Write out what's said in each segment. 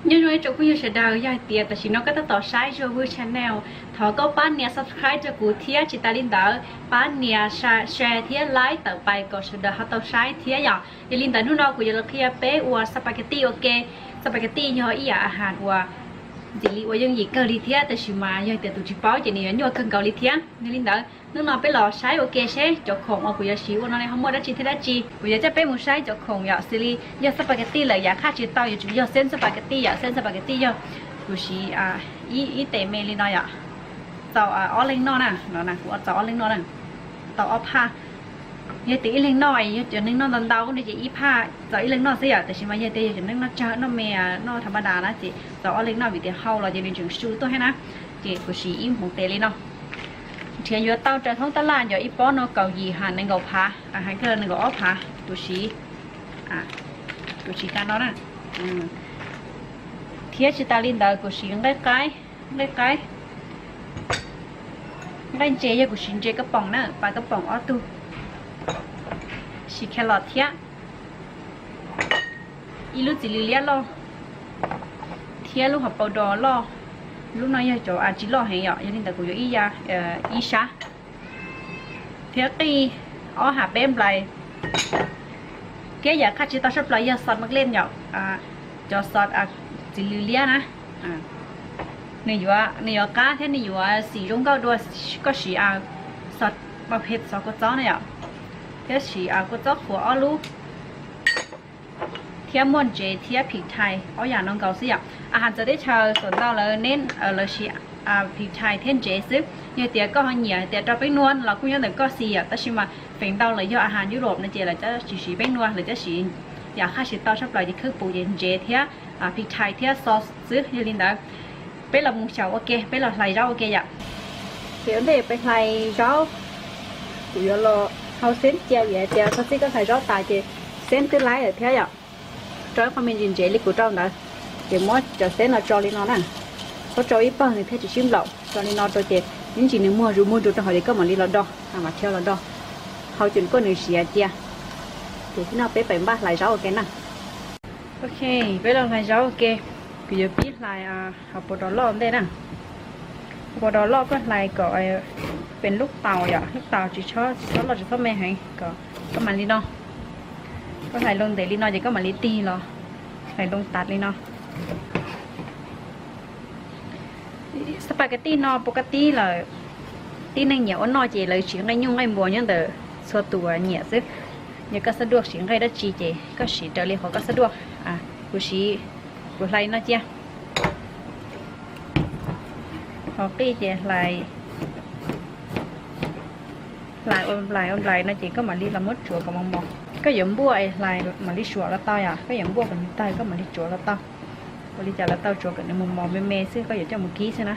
Nyob zoo ib tsoom phooj ywg sawv daws, yog hais tias tam sim no koj tab tom saib Zuag Vwj channel, thov koj pab nias subscribe rau kuv thiab tsis tas li ntawd pab nias share thiab like tawm pais kom sawv daws ho tau saib thiab yom. Yog li ntawd hnub no kuv yuav los qhia peb ua spaghetti ua ke. Spaghetti yog ib yam a has uas ntxim li ua yooj yim kawg li thiab, tab sis mas yog tias tus tsis paub ces nws yuav nyuaj kawg nkaus li thiab. Yog li ntawd hnub no peb los saib ua ke seb cov khoom uas kuv yuav siv ua no ho muaj dab tsi thiab dab tsi. Kuv yuav coj peb mus saib cov khoom yom, xws li yog spaghetti lawm yam qhab tsis tau yuav tsum yog xeeb spaghetti yom, xeeb spaghetti yog kuv siv ib tes me li no yom, txaus ob leeg noj na, no kuv txaus ob leeg noj na, tau ob phaj. Yog tias ib leeg noj, yog cov neeg noj ntau ntau no ces ib phaj txaus ib leeg noj xwb yom, tab sis mas yog tias yog cov neeg noj tsawg noj me noj tha ma das na ces txaus ob leeg noj vim tias hau los ces nws tseem su tuaj thiab na. Ces kuv siv ib hmoov tes li no. Nrhiav yuav tau rau thoob tab laj yog ib pob no kaum yim ha nees nkaum phav, ha nees nkaum ob phav, kuv siv, kuv siv ka no na. Thiab tsis tas li ntawd kuv siv nqaij qaib, nqaij qaib, nqaij ntses yog kuv siv ntses kab poom na, pas kab poom ob tug, siv carrot thiab ib lub txiv lws liab loj thiab lub hauv paus dos loj. Lub no yog cov a tsis loj heev yom, yog li ntawd kuv yuav ib ya, ib sab thiab qij ob ha peb nplais. Thiab yam qhab tsis tau tshaj plaws yog xos maklej yom, cov xos txiv lws liab na. Nws yuav, nws yuav qab thiab nws yuav xim zoo nkauj dua koj siv xos ma phe xov kua txob na yom, thiab siv kua txob qhuav ob lub, thiab muaj ntsev thiab phim thais ob yam no nkaus xwb yom. A has txawv teb chaws xuam ntau lawv neb, lawv siv phim thais thiab ntsev xwb. Yog tias koj ho nyiam tias rau peeb nuam los kuj nyob ntawm koj xis yom, tab sis mas feem ntau lawv yog a has Europe no ces lawv cov tsis siv peeb nuam, lawv cov siv yam qhab tsis tau tshaj plaws ces khawb pus ces ntsev thiab phim thais thiab xos xwb. Yog li ntawd peb los mus xyaum ua ke, peb los hlais zaub ua ke yom. Ces ua ntej peb hlais zaub, kuv yuav los hau xeeb cia vim hais tias txog txij koj hlais zaub tas ces xeeb twb laib lawm thiab yom. Rau ib qho me ntsis ntsev li kuv rau ntawd, ces muab cov xeeb no tso li no na, muab rau ib pawg nws thiaj tsis sib nplaum. Tso li no rau ces ib ntsis nws muag zus muag zus rau hauv ces koj mam li los do, mam thiaj los do, hau ces koj nws siav cia. Ces tib no peb pais npaj hlais zaub ua ke na. Ok, peb los hlais zaub ua ke. Kuv yuav pib hlais hauv paus dos loj ntej na. Hauv paus dos loj koj hlais kom pem lub taus yom, lub taus tsis txhob, tsis txhob loj tsis txhob me heev, kom koj mam li no. Koj hlais loo ntev li no ces koj mam li tig los hlais loo tas li no. Spaghetti no pov ka tib lawm, tib neeg nyiam ua noj ces lawv siv nqaij nyuj nqaij npua nyob ntawm txhua tus nyiam xwb. Yog koj xab duaj siv nqaij dab tsi ces koj siv raws li qhov koj xab duaj. Kuv siv, kuv hlais no cia. Hauv qij ces hlais, hlais ua nplais ua nplais no ces koj mam li los muab tsuav kom mos mos. Koj yuav npuaj es hlais mam li suam los tau yom, koj yuav npuaj kom nws tawg koj mam li tsuav los tau. Ua li cas los tau, tsuav kom nws mos mos me me xwb, koj yuav coj mus kib xwb na.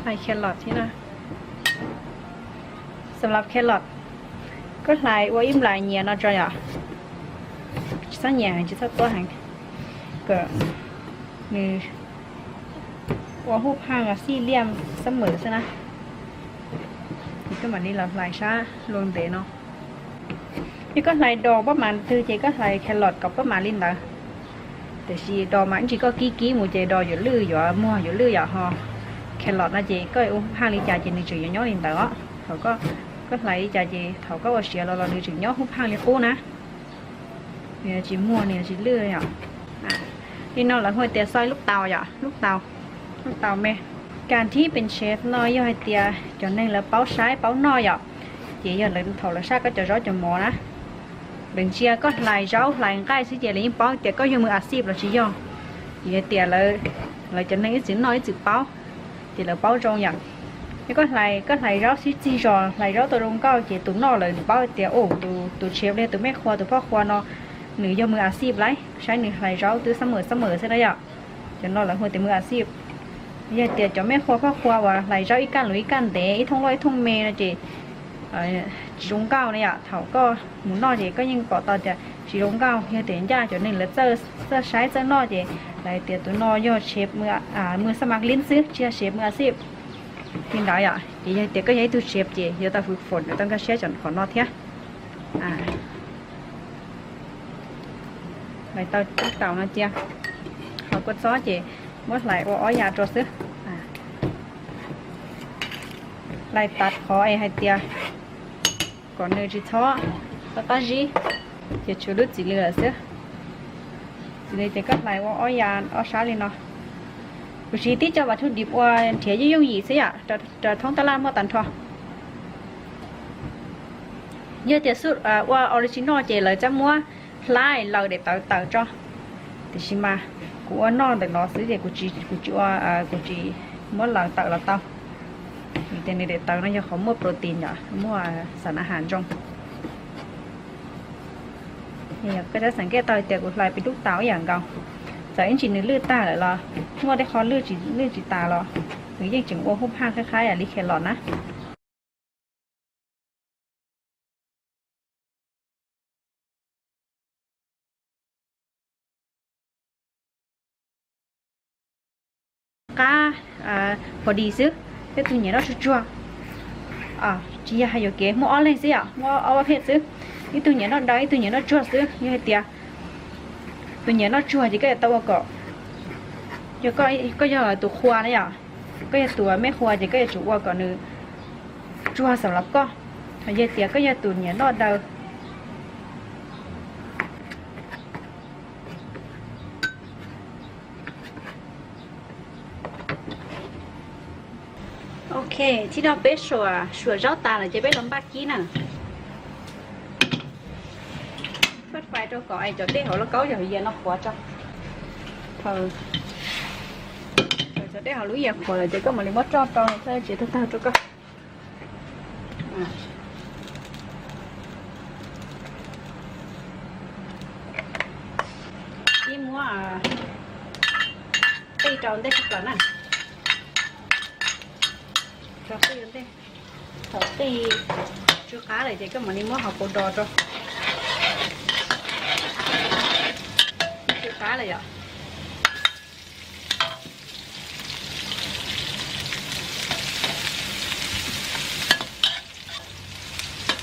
Hlais carrot thiab na. Xam lab carrot, koj hlais ua ib nplais nyias no tso yom. Tsis txhob nyias heev, tsis txhob tuab heev, kom nws ua hub phaaj xij liaj xab mem xwb na. Ces koj mam li los hlais sab loo ntev no. Yog koj hlais dos pab mas twg ces koj hlais carrot kom pab mas li ntawd. Tiam sis dos mas ib ntsis koj kib kib mus ces dos yuav lwj, yuav muag yuav lwj yom, ho carrot no ces koj ua hub phaaj li cas ces nws tseem yuav nyob li ntawd os. Thaum koj hlais li cas ces thaum koj ua siav los los nws tseem nyob hub phaaj li qub na. Nws tsis muag, nws tsis lwj yom. Li no lawv hu tias xoi lub taus yom, lub taus, lub taus me. Kas thib pes tshev no yog hais tias cov neeg lawv paub saib paub noj yom, ces yog lawv thaum lawv saj koj cov zaub cov mov na, lawv ntsia koj hlais zaub hlais nqaij xwb ces lawv yeej paub tias koj yog mus a xij los tsis yog. Ces yog tias lawv cov neeg ib txwm noj ib txwm paub, ces lawv paub zoo yom. Yog koj hlais, koj hlais zaub sib txig zos, hlais zaub tau zoo nkauj ces tus noj lawv paub tias tus, tus chef li tus mej qhua tus phoj qhua no nws yog mus a xij lauj, saib nws hlais zaub twb xab mem xab mem xwb na yom. Cov no lawv hu tias mus a xij. Yog tias cov mej qhua phoj qhua uas hlais zaub ib kaj lus ib kaj ntev, ib thooj loj ib thooj me no ces tsis zoo nkauj na yom. Thaum koj mus noj ces koj yeej pom tau tias tsis zoo nkauj. Yog tias ncaj cov neeg lawv txawj saib txawj noj ces lawv tias tus no yog chef mus xab mas lib xwb, tsis yog chef mus a xij. Li ntawd yom, ces yog tias koj yog ib tug chef ces yuav tau hwv fom, yuav tau nkag siab cov qhov no thiab. Lais tau ib taus no cia, qhov kua txob ces muab hlais ua ob yav rau xwb. Hlais tas qhov es hais tias kom nws tsis txhob qab zib, ces tshuav lub txiv lws lawm xwb. Txiv lws ces koj hlais ua ob yav ob sab li no. Kuv siv tib co vas thu dib ua nrhiav yooj yooj yim xwb yom, rau thoob tab laj muaj tag nrho. Yog tias ua original ces lawv txawm muab hlab laws daim tawv tawm tso, tiam sis mas kuv ua noj ntawm no xwb ces kuv tsis, kuv tsis ua, kuv tsis muab laws tawm los tau. Vim tias nws daim tawv no yog qhov muaj protein yom, muaj xas na has zoo. Koj tab xav nkej tau tias kuv hlais peb lub taus ib yam nkaus, txawm ib ntsis nws lwj tag lawm los muaj tej qho lwj tsis tas los nws yeej tseem ua hub phaj qab qab yam li khe los na. Qab pos dis xwb, thiab tus nyiam noj tsuag tsuag. Tsis yog hais yuam kev, muaj ob leeg xwb yom, muaj ob pab phej xwb. Ib tug nyiam noj daw, ib tug nyiam noj tsuag xwb. Yog hais tias tus nyiam noj tsuag ces koj yuav tau ua kom, yog koj yog tus qhua na yom, koj yog tus me qhua ces koj yuav tsum ua kom nws tsuag xav los koj. Yog tias koj yog tus nyiam noj daw. Ok, tib no peb suam, suam zaub tas lawm ces peb los npaj kib na. Pab fais rau kom cov dej hauv lauj kaub yog yias no qhuav tso. Thaum cov dej hauv lub yias qhuav lawm ces koj mam li muab roj rau thiab tsev tag tag rau koj. Ib muab qij rau ntej tshaj plaws na. Rau qij ntej. Thaum qij tsw qab lawm ces koj mam li muab hauv paus dos rau. Tsw qab lawm yom.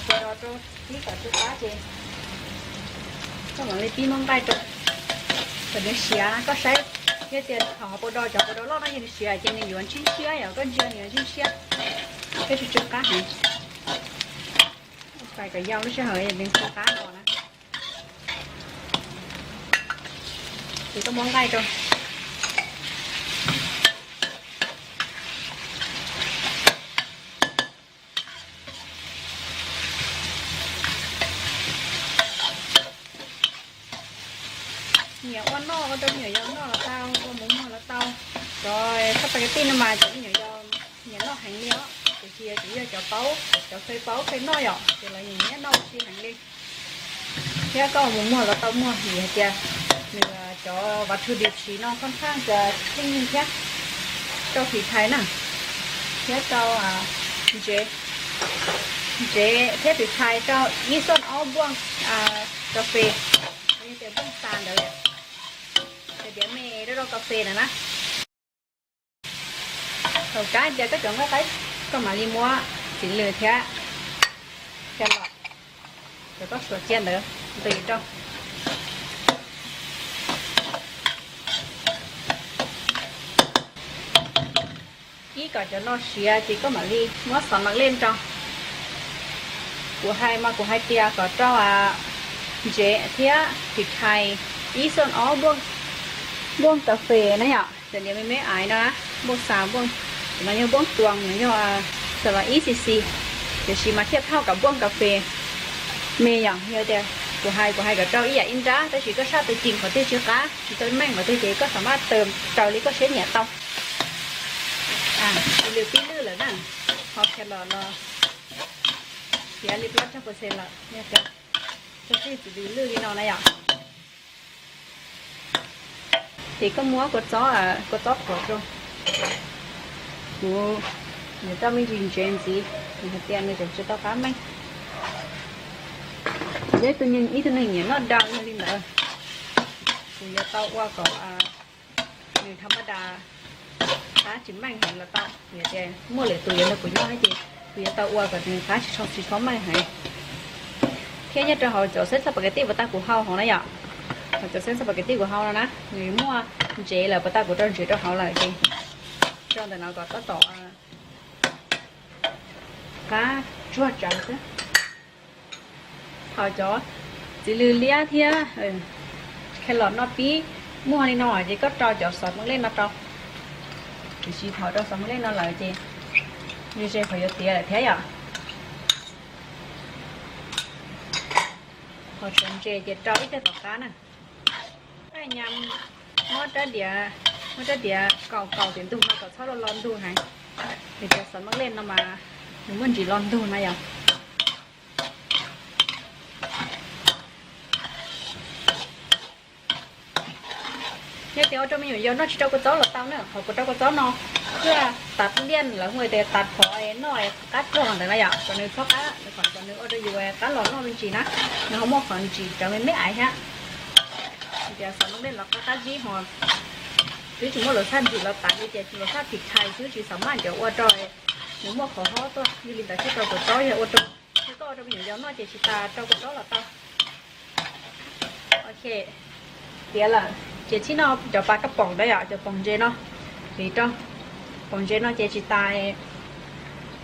Paus dos rau ib kom tsw qab ces koj mam li pib muab nqaij rau kom nws siav. Koj saib, yog tias thaum hauv paus dos, cov paus dos loj no yog nws siav ces nws yuav ntshiab ntshiab, yog koj ntsia nws yuav ntshiab ntshiab, peb tsw tsw qab heev. Fais kom yau lub sij hawm nws tsw qab no na. Ces koj muab nqaij rau. Nyiam ua noj ua rau me nyuam yaus noj los tau, ua mus muag los tau. Cov txhob pais kab tij no mas cov me nyuam yaus nyiam noj heev li os, tiam sis tsis yog cov paub, cov fej paub fej noj yom, ces lawv nyiam nyiam noj ua si heev li. Thiab koj mus muag los tau muag vim hais tias nws cov vas thu dib siv no khon khaj tias theej thiab rau phim thais na, thiab rau ntsev, ntsev thiab phim thais rau ib xoj ob npuaj kas fes, yog tias npuaj tas ntawd, hais tias me rau rau kas fes na na. Thaum kab tias koj cov nqaij qaib, koj mam li muab txiv lws thiab cov los, cov koj suav cia ntawd nqis rau. Ib kom cov no siav ces koj mam li muab xov mas lej rau. Kuv hais mas kuv hais tias kom rau ntsev thiab phim thais ib xoj ob npuaj kas fes na yom, cov niag me me ais no, npuaj xas npuaj, no yog npuaj tuas, no yog xas los ib xis xis, tiam sis mas thiaj thauj kom npuaj kas fes me yom. Yog tias kuv hais, kuv hais kom rau ib yam ib nrab, tab sis koj saj tus ceem qhov twg tsw qab, tsis tau meej qhov twg ces koj xam maj raws li koj siab nyiam tau. Txiv lws pib lwj lawm na, ho carrot los siav li plaub caug percent lawm, yog tias txiv lws lwj li no na yom. Ces koj muab kua txob, kua txob qhuav rau. Kuv yuav coj me ntsis ntsev ntxiv, hais tias nws tseem tsis tau qab meej. Yog ib tug neeg nyiam noj daw yog li ntawd, kuv yuav tau ua kom nws tha npaj das qab tsis meej heev los tau, yog tias muaj lwm tus yuav nrog kuv nyob ces kuv yuav tau ua kom nws qab tsis tshua tsis txhob meej heev. Thiab nyob rau hauv cov xeeb xab pas kev tij uas tag kuv hau hauv na yom, hauv cov xeeb xab pas kev tij kuv hau no na, nws muaj ntsev lawm, uas tag kuv rau ntsev rau hauv lawm ces rau ntawm no kom tab tom qab tsuag tsawv xwb. Thaum cov txiv lws liab thiab khe los noj pib muag li no ces koj rau cov xov mab lej no rau, tiam sis thaum rau xov mab lej no lawm ces ze qhov yuav tiav lawm thiab yom. Qhov tseem ntses ces rau ib pliag tom qab na. Nyam muab rab diav, muab rab diav kaus kaus tim ntug no kom txhob lo lo ntug heev, vim tias xov mab lej no mas nws muaj ntsis lo ntug na yom. Yog tias ua rau me nyuam yaus noj tsis rau kua txob los tau na, qhov kuv rau kua txob no thiaj tas liaj lawv hu tias tas phov noj qab rog ntawd na yom, kom nws txhob qab, kom nws ua rau yus qab los noj me ntsis na, nws ho muaj qhov ntsis cov me me aiv thiab. Tias xov mab lej los qab qab zib ho twb tsis muaj lus txhaj ntsis los tas li ces lus txhaj thim thais xwb tsis xav maj cov ua rau nws muaj qhov hob tuaj, yog li ntawd thiaj rau kua txob yog ua rau, yog koj ua rau me nyuam yaus noj ces tsis tas rau kua txob los tau. Ok, tiav lawm ces txij no cov pas kab poom ntawd yom, cov poom ntses no, vim rau poom ntses no ces tsis tas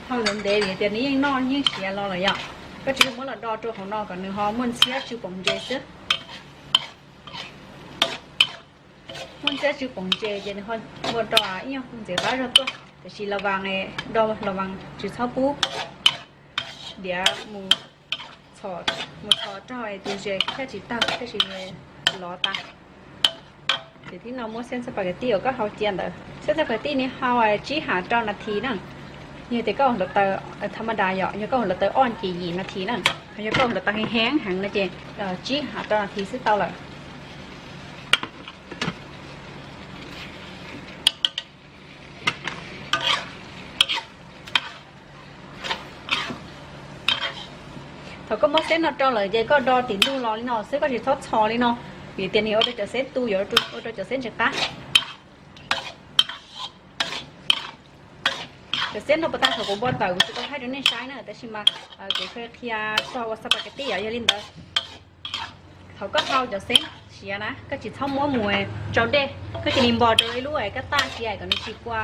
hau ntev ntev vim tias nws yeej noj yeej siav los lawm yom. Koj tsis muab los do rau hauv no kom nws ho muaj ntxhiab tsw poom ntses xwb. Muaj ntxhiab tsw poom ntses ces nws ho ua rau ib nyuag ntxim qab zog tuaj, tiam sis los vas do los vas tsis txhob pub diav mus txhos rau tus ntses thiaj tsis tawg thiaj tsis lov tas. Ces tib no muab xeeb xab pas kev tij uas koj hau cia ntawd, xeeb xab pas kev tij nws hau tsib ham rau nas this na. Yog tias koj ua hluav taws tha ma das yom, yog koj ua hluav taws ob ces yim nas this na. Yog koj ua hluav taws heev heev heev no ces tsib ham rau nas this xwb tau lawm. Thaum koj muab xeeb no rau lawm ces koj do tim ntug los li no xwb, koj tsis txhob txhos li no, vim tias nws ua rau cov xeeb tu, yuav ua rau cov xeeb ntsis qab. Cov xeeb no puas tag thaum kuv npau taws kuv tsis tau thaij rau nej saib na, tab sis mas kuv qhia txog ua xab pas kev tij yom. Yog li ntawd thaum koj hau cov xeeb siav na koj tsis txhob muab mus tsau dej, koj cia li npog rau ib lub kaj taj cia kom nws tsis kua,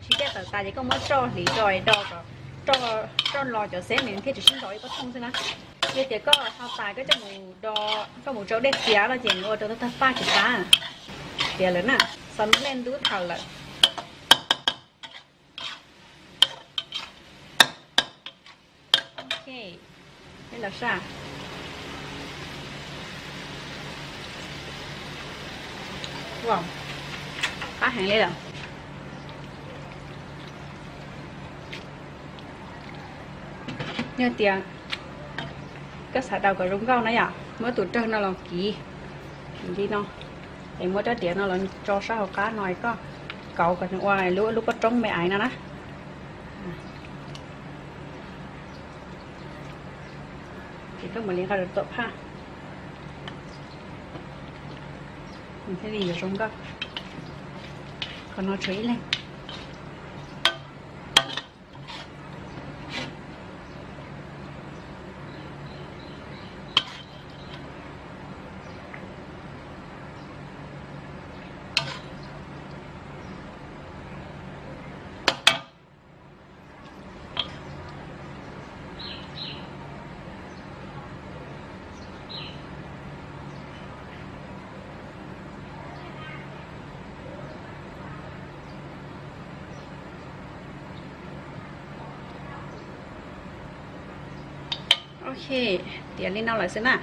tsis dej tawm tas ces koj muab roj hliv rau do kom roj los cov xeeb nws thiaj tsis sib ntaus ib pob thooj xwb na. Yog tias koj hau tas koj coj mus do, koj mus tsau dej txias no ces nws ua rau tag tag paj tsis qab. Tiav lawm na, xov mab lej ntub thaum lawm. Ok, los saj. Qab heev li lawm. Yog tias koj xav daus kom zoo nkauj na yom, muab tus rawg no los kiv li no, es muab rab diav no los tso sab hauv qab no, koj kauv kom nws ua lub pob roob me aiv no na. Ces koj mam li nqa rau tom phaj, nws thiaj li yuav zoo nkauj. Qhov no tshuav ib leeg. Ok, tiav li no lawm xwb na.